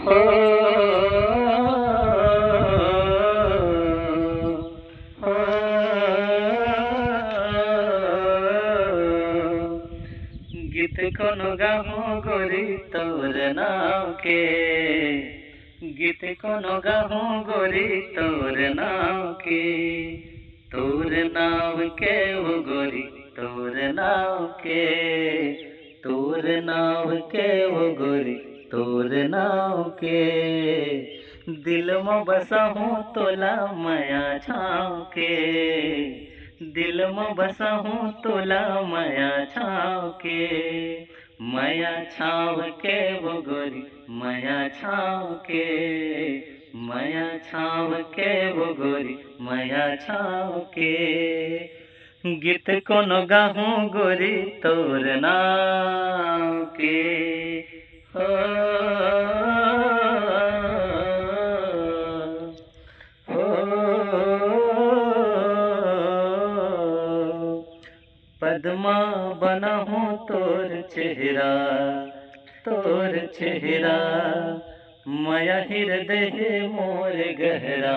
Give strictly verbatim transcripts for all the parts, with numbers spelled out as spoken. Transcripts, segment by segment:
हो, हो, गीत कोनो गाहूँ गोरी तोर नाव के, गीत कोनो गाहूँ गोरी तोर नाव के, तोर नाव के वो गोरी, तोर नाव के, तोर नाव के वो गोरी, तोर नाव के। दिल म बसहूँ तोला मया छाँव के, दिल म बसहूँ तोला मया छाँव के, मया छाँव के वो गोरी, मया छाँव के, मया छाँव के वो गोरी, मया छाँव के। गीत कोनो गाहूँ गोरी तोर नाव के, हो, हो। पद्मा बनाहूँ तोर चेहरा, तोर चेहरा, मया हृदय मोर गहरा,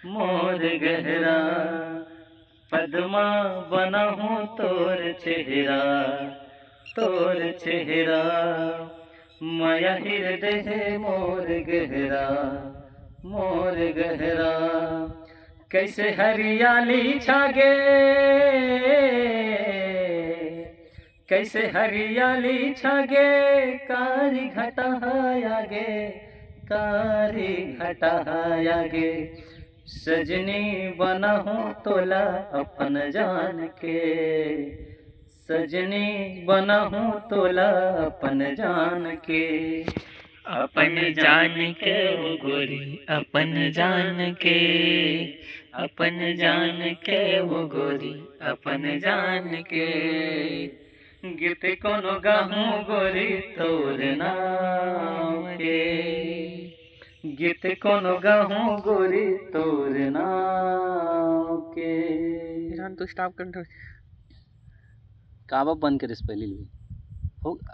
मोर गहरा। पद्मा बनाहूँ तोर चेहरा, तोर चेहरा, मया हृदय मोर गहरा, मोर गहरा। कैसे हरियाली छागे, कैसे हरियाली छागे, कारी घटा आगे, कारी घटा आगे। सजनी बनाहूँ तोला अपन जान के, सजनी बनाहूँ तोला अपन जान के। अपन जान के वो गोरी, अपन जान के, अपन जान के वो गोरी, अपन जान के। गीत कोनो गाहूँ गोरी तोर नाव के, गीत कोनो गाहूँ गोरी तोर नाव के। ईरान तो स्टॉप कर दो। काबर बंद करिस पहली ले? हो,